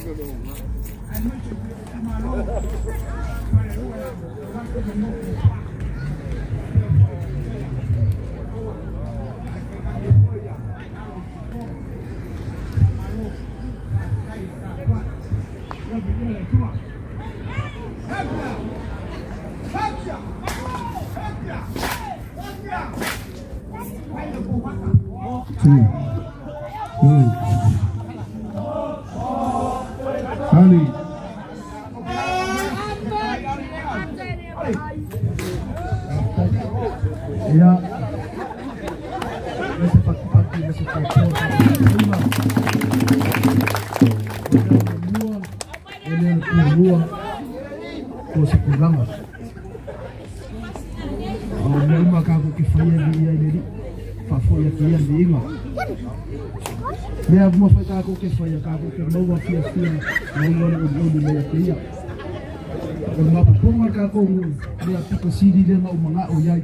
Two, three. Ali. Ia. Me se patipati, me se tautoa, lua, e lea le pulua, ko se tulaga. A o mea uma kākou ke faia e viia i le Alii, faafoi atu ia le viiga. Mea uma foi kākou ke faia, kākou ke maua fiafia, maua le olioli mai ia te ia. O le mapopoga le kākou mea pito sili lea na ou mana'o i ai.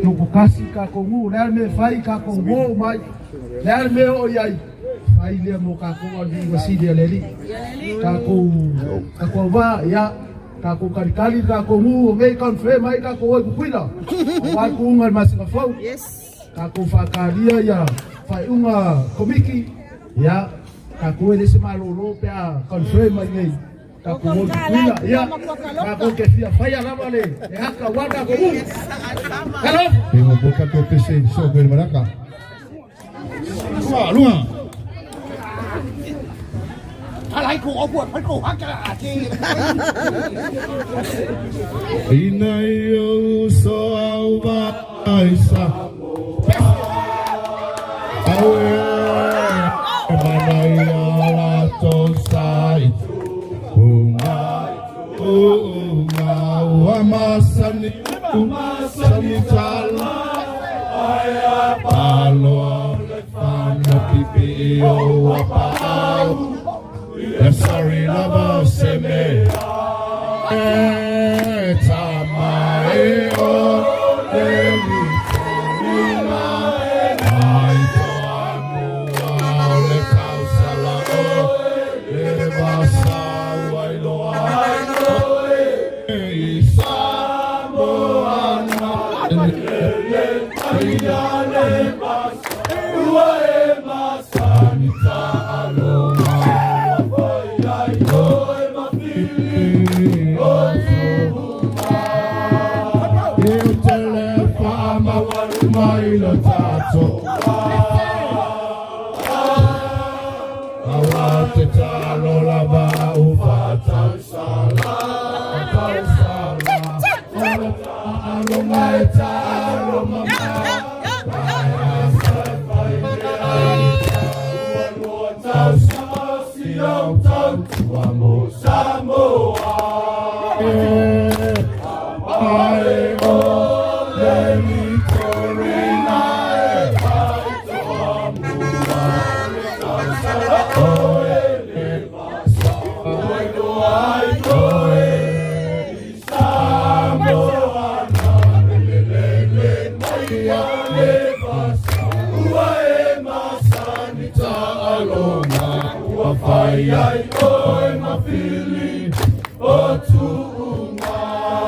Tokokasi kākou nuu, le a le mea e fai kākou uō mai, le a le mea e oo i ai, fai lea mo kākou a le viiga sili a le Alii. Kākou, kākou auvā, ia, kākou kalikali le kākou nuu o nei confirm ai kākou o i Kukuila. Auā le kuʻuga i le masina fou. Kākou whākālia ia faaiuga komiti, ia, kākou e le se malōlō pe a confirm mai nei. Kākou o i Kukuila, ia, kākou ke fia whaia lava le e haka auā kākou nuu. Hello! E mo boka to pese so ko maraka. Lua, lua. Ina i so au vaisa. Aue mana ia lato sai. Unga unga ua masani masani tala. Palo fana pipi o ua pau. E sorry lava se me. E tama e o le litorina. Ai toa mua o le tausala o le vasa ua iloa. I Samoa na ua e masani ta'alonga. E o tele whaamawaru mai lo tātou. Awa te talo lava u whatausala. Tausala. O le ta'alonga e ta'alo mama. Ai o le litorina e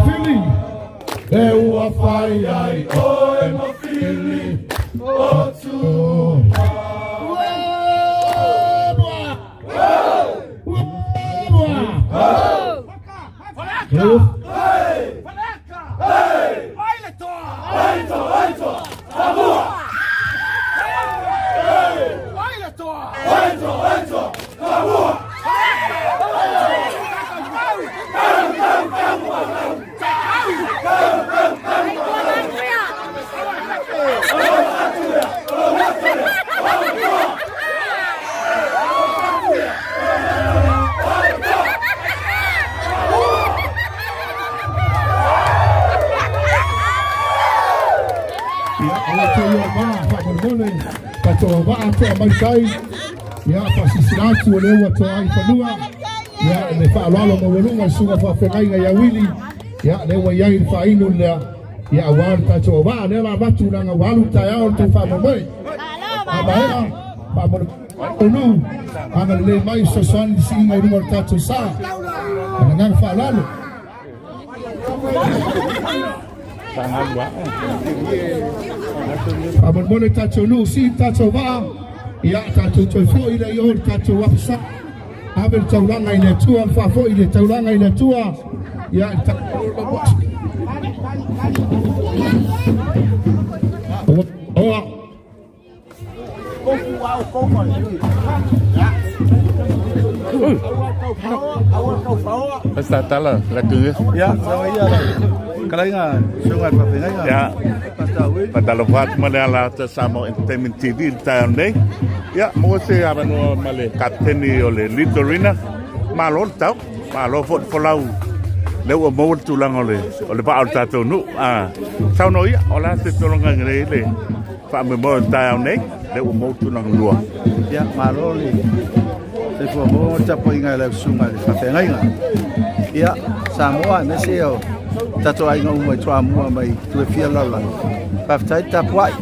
Fili, e ua whai ai oe ma fili o tuunga. Ua! Ua! Ua! Ia, ala te ia vā, whaamolemole, katoa waa toa mai tai, ia, whaasisila atu o le ua toa ai fanua, ia, le whaaloalo maualuga le suga whaafengaiga ia Wili, ia, le ua iai le whaainu lea, ia, auā le tatou auvaa, lea la avatu leaga ua alu le taeao le tou faamoemoe. A maea, faamolemole. Onu, agalelei mai fesoasoani i le siiga i luga o le tatou sa. Ma le agaga faaaloalo. Faamolemole le tatou nuu, sii le tatou vaa, ia tatou toe foi lea i o le tatou afisa. Ave le taulaga i le Atua, ma faafoi le taulaga i le Atua. Ia, Oa. Tala la tunga. Ya, sama ia la. Kalaiga sunga pa Ya. Patalo fat ma le ala ta Samoa Entertainment TV le taeao nei. Ya, mo se avanoa ma le kapiteni o le Litorina. Malo le tau. Malo foi le folau. Lea ua maua le tulaga o le o le vaa o le tatou nuu. Ah, saunoa ia, o le a se tulaga nei le faamoemoe o le taeao nei, lea ua maua le tulaga lua. Ia, malo le soifua maua ma le tapuaiga i lau susuga i le faafeagaiga. Ia, Samoa aemaise o tatou aiga uma i Toamua mai itu e fia o le lalolagi, faafetai le tapuai,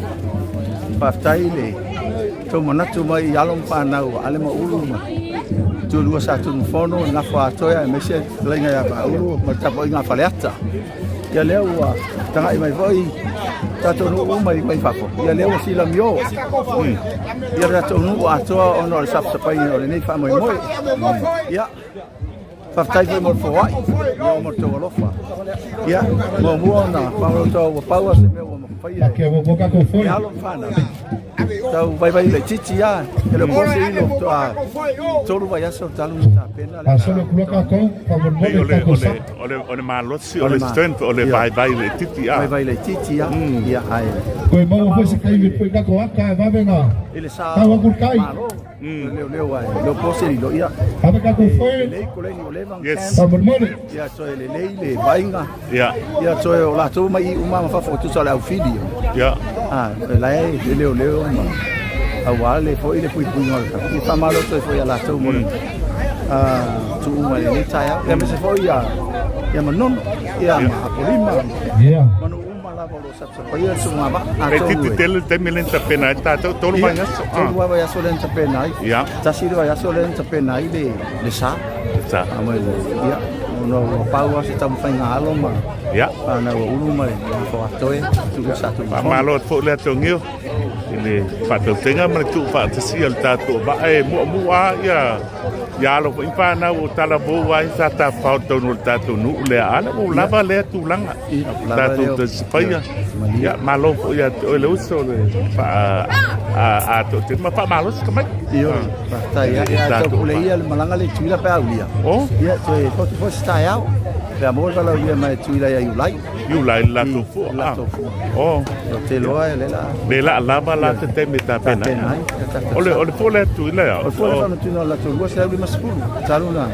faafetai le tou manatu mai i alo ma fanau a Ale ma Ulu ma Tulua Sa Tunumafono, Nafo Atoea aemaise le fetalaiga ia Vaaulu ma le tapuaiga a Faleata. Ia lea ua tagai mai foi tatou nuu uma mai fafo. Ia lea ua silamio. Ia tatou nuu atoa ona o le sapasapaina o lenei faamoemoe. Ia faafetai foi mo le foai, ia mo le tou alofa. Ia muamua ona faamalotoa ua pau lava se mea ua mafaia. E alo ma fanau. Tau vaivai laitiiti lava, e le o po se ilo faatoa 3 vaiaso talu ona tapena le Pasolo kula tatou, faamolemole O le, tatou o sa. le, o le, o le malosi, o le strength, o le vaivai laitiiti a. Vaivai laitiiti lava, ia ae Toe maua foi se taimi e pui tatou ata e vave na i le sa tau atu le tai. Malo, o le leoleo ae le o po se lilo, ia Ave tatou foe, lelei koleni ua leva ona Yes. camp, faamolemole. ia toe lelei le vaaiga. Ia. Ia toe o latou mai uma ma fafo tusa o le aufili. Ia. Ah, e la e leoleo ma aua le foi le puipuiga o le tatou. Ia faamalo toe foi ia latou mo le tuu mai lenei taeao. Ia aemaise foi ia ia Manono, ia ma Apolima, Yeah. ma nuu uma lava o lo o sapasapaia le susuga vaa. E titi tele le taimi lea na tapena ai tatou, tolu vaiaso. Tolu lava vaiaso lea na tapena ai. Ia. Tasi le vaiaso lea na tapena ai le le sa. Sa. Ia, ona ua pau lava se taumafaiga a alo ma Ia. fanau a Ulu ma le Nofo Atoe, Tuua Sa Tunumafono. Faamalo atu foi le Atogia i le faatautaiga ma le tuufaatasia o le tatou vaa e muamua lava ia alo foi ma fanau o talavou ai sa tafafao i totonu o le tatou nuu lea a lea ua lava lea tulaga tatou tausifaia. Ia, malo foi ia te oe le uso le faa a toatele ma faamalosi ka mai. Ioe, faafetai. Ia, ia tau pule ia le malaga le Tuila pe a aulia. Oh. Ia, toe fotu foi se taeao. Pe a maua le valaaulia mai e Tuila ia Iulai. Iulai le latou fua. Le latou fua. Oh. O te loa e le la. Le la lava la te taimi e tapena. Tapena ai. O le o le fua lea Tuila ia. O le fua lea faamatuina o le latou 250. Talu na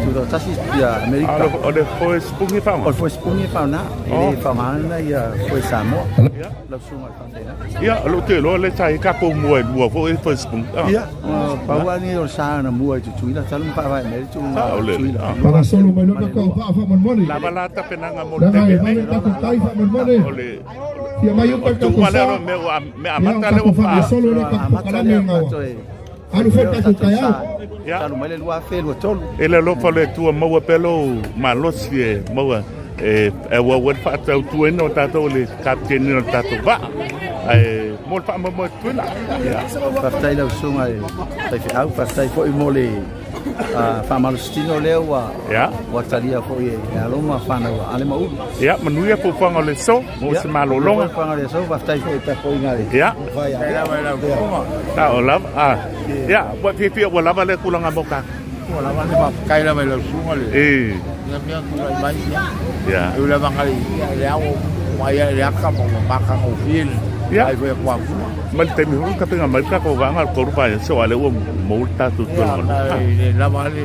tutoatasi ia Amerika. O le foe sipugi e faaaoga. O le foe sipugi e faaaoga. E le faaaogaina ia foe Samoa. Lau susuga i le faafeagaiga. Ia, o lou te iloa lea sa i ai tatou mua e lua foi foe sipugi. Ia, pau lava lenei o le sa na mua i Tutuila talu ma faavae mai ai le tulaga o Tutuila. Pagasolo mai loa tatou vaa faamolemole. Lava la tapenaga mo le Leaga taimi e vave nei. tatou tai faamolemole. O le Fia mai uta o le tatou tuua lea sa. o mea ua mea Ia, o amata lea tatou ua faa faagasolo lea tatou Amata polokalame lea gaua. toe Alu foi tatou taeao. Ia. Talu mai le 2023. E le alofa le Atua maua pea lou malosi e maua e auau ai le faatautuaina o tatou i le kapiteniina o le tatou vaa. Ae mo le faamoemoe Tutuila. Ia. Faafetai lau susuga i le faifeau, faafetai foi mo le faamalositino lea ua Ia. ua talia foi e alo ma fanau a Ale ma Ulu. Ia, manuia fuafuaga o le aso, mo se malologa. Fuafuaga o le aso, faafetai foi i tapuaiga a le Ia. fai a Sao lava. Ah. Ia, ua fiafia ua lava lea tulaga mo tatou. Ua lava le faafetai lava i lau susuga le E. ia mea tulai mai ia. Ia. E ui lava na le ao mai ai le aka ma ua matagofie le Ia. ai foi atu avua. Ma le taimi foi tapenga mai le tatou vaega le tolu vaiaso a lea ua maua le tatou Ia, tulaga. na e le lava le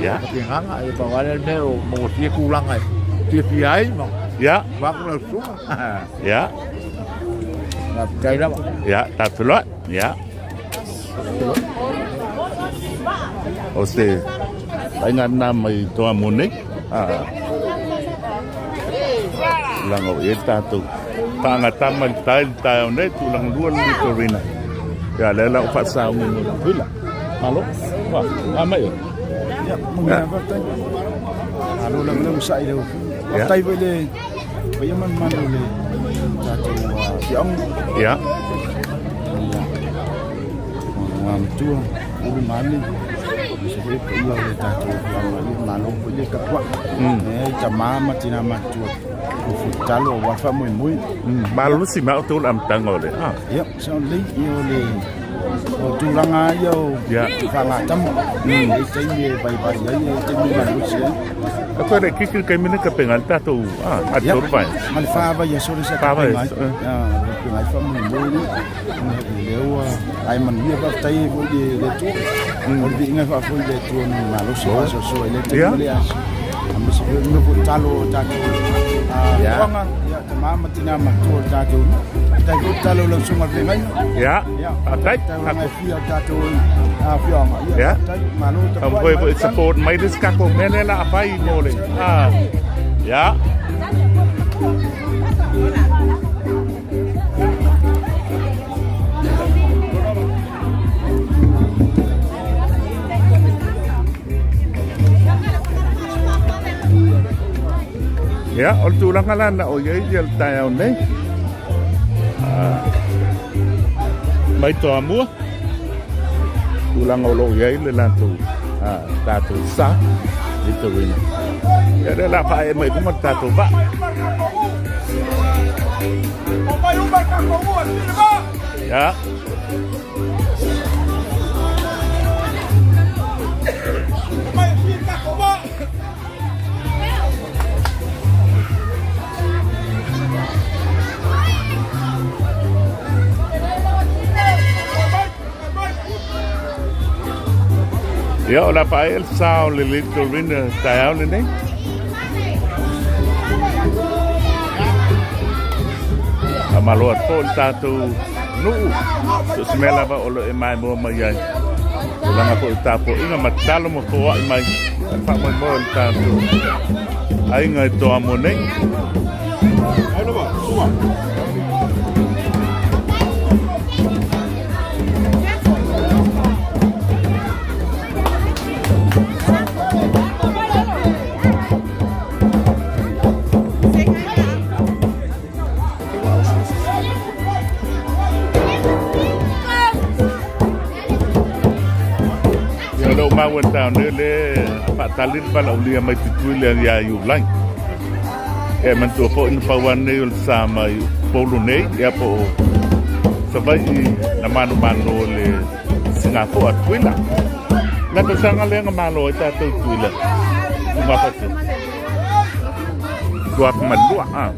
Ia. tapenaga e pau lava le mea o maua fia tulaga e fiafia ai ma Ia. vaku lau susuga. Ia. Faafetai lava. Ia, tatou loa. Ia. O se faiga lena mai Toamua nei. Ah. Tulaga o i ai le tatou faagata mai le tai le taeao nei, tulaga lua le litorina. Ia, lea la ua faasauni mo le tuila. Malo. Wa, a mai. Ia, manuia faafetai. Malo lava le onosai i lau Afioga. Faafetai foi i le paia ma le mamalu o le tatou afioaga. Ia. Ia, Matua, Ulu ma Ale, aemaise foi le paia o le tatou afioaga. Ia, malo foi le tapuai. E tama ma tina matutua o tatalo aua le faamoemoe. Malolosi ma outou le amataga o le. Ia, sao lelei, ia o le o tulaga lava ia o faagatama. E i ai taimi e vaivai ai, e i ai taimi e malolosi ai. A toe le kiki le taimi nei ka penga le tatou a Ia, tolu vai. ma le fa vaiaso le sa Fa tapenga ai. vaiaso, eh. Tapenga ai faamoemoe lea. O lea ua ae manuia faafetai ai foi i le Atua. O le viiga e faafoi i le Atua na malosi faasoasoa i lea taimi ma lea aso. Aemaise foi o le nofo tatalo o tatou toaga, ia, tama ma tina matua o le tatou nuu. Faafetai foi tatalo i lau susuga i le feagaiga. Ia, faafetai. Taulaga e fia o le tatou afioaga. Ia, faafetai, malo tapuai. Taumafai foi support mai le isi tatou mea lea la a fai mo le. Ia. Ia, o le tulaga la na o i ai ia le taeao nei. Mai Toamua, tulaga o lo o i ai le latou tatou sa i Torino. Ia lea la faaee mai i luga le tatou vaa. Ia. Ia, o le a faaee le sa o le Little Winner taeao lenei. Faamalo atu foi i le tatou nuu, so o se mea lava o lo o e maimoa mai ai. Tulaga foi o tapuaiga ma tatalo ma foai mai le faamoemoe o le tatou aiga i Toamua nei. Ia o lea ua maua i le taeao nei o lea e faatali le valaaulia mai Tutuila ia Iulai. E manatua foi na pau lava lenei o le sa mai Upolu nei, ia po o Savaii na manumanu o le Singapore a Tutuila. La tausaga lea na malo ai tatou i Tutuila. Tugafatu. 2002. Ah.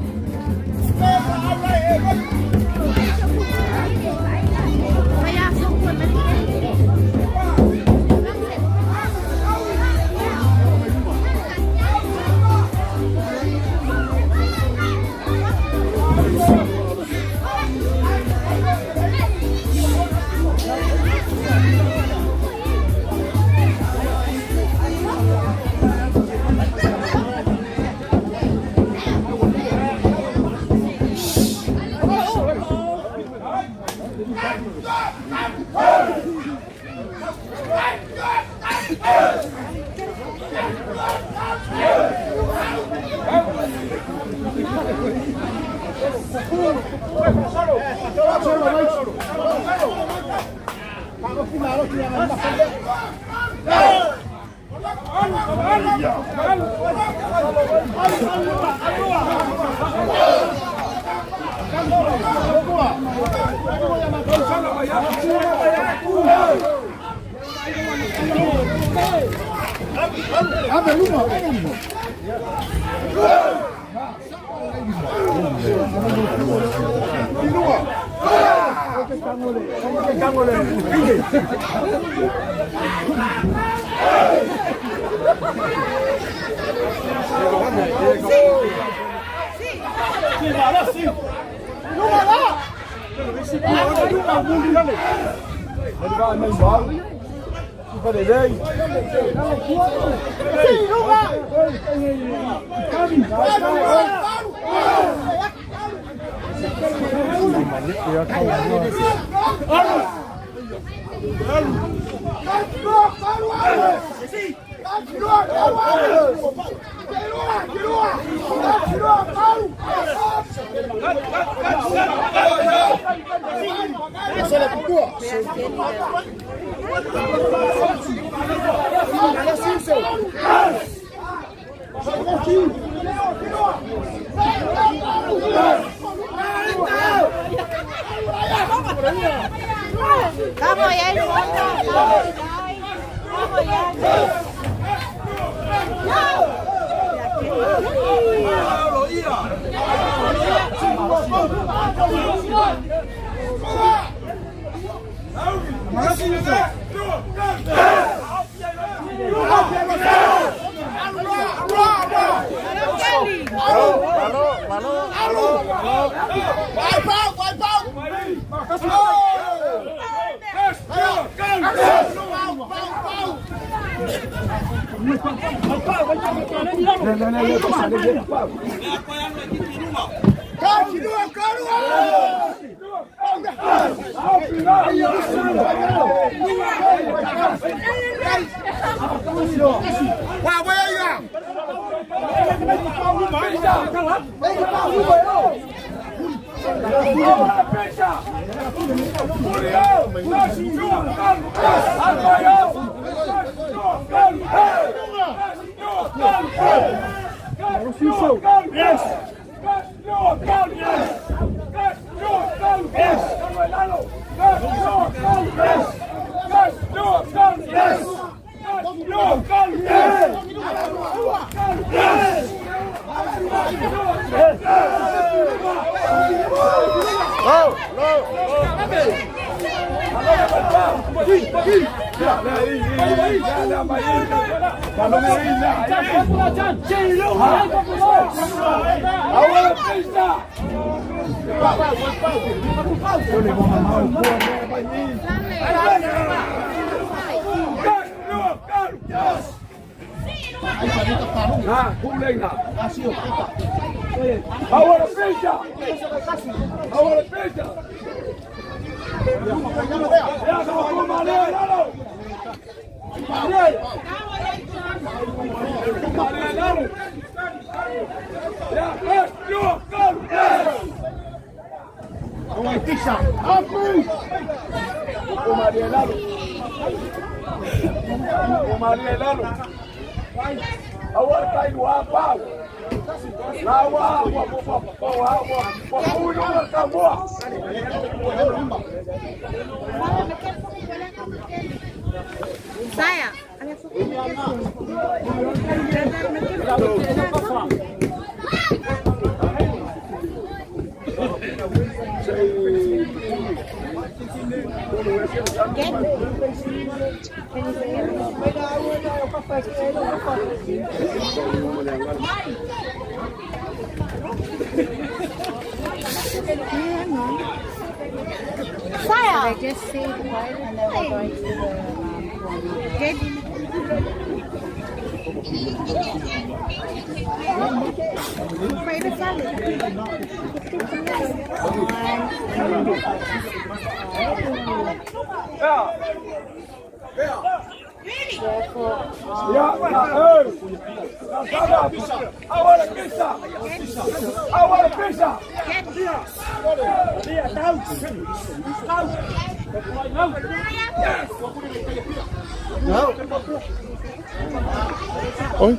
Oi.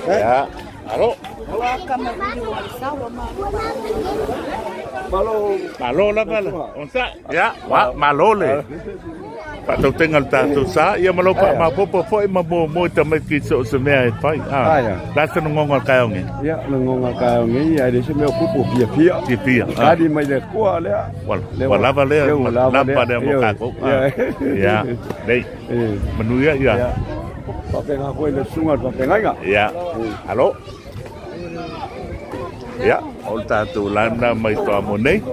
Ia, alo. Malo lava le. Onsa. Ia, wa malo le. Faatautaiga o le tatou sa, ia ma lou faamaopoopo foi ma muamua i tamaiti so o se mea e fai. Ah, Aia. la se goga o le taeao nei. Ia, le goga o le taeao nei, ae le se mea o pupu fiafia. Fiafia, ah. Tali mai le Atua lea. Ua ua lava lea, Lea ua lava lava lea mo tatou. Ah. Ia, lei. Manuia ia. Ia. Faapena foi le susuga o le faafeagaiga. Ia. Alo. Ia, o le tatou lana mai Toamua nei.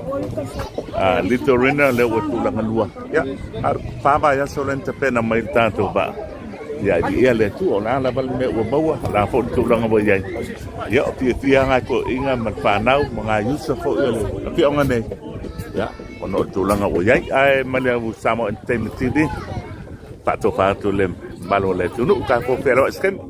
Little Rina lea ua tulaga lua. Ia, a o le 4 vaiaso lea na tapena mai le tatou vaa. Ia, e viia le Atua, o le a lava le mea ua maua, o le a foi le tulaga ua i ai. Ia, o fiafia lava nai toeaiina ma le fanau ma nai uso foi o le afioaga nei, ia, ona o le tulaga ua i ai. Ae ma le au Samoa Entertainment TV, faatofa atu le mamalu o le atunuu, tatou fealoai se taimi.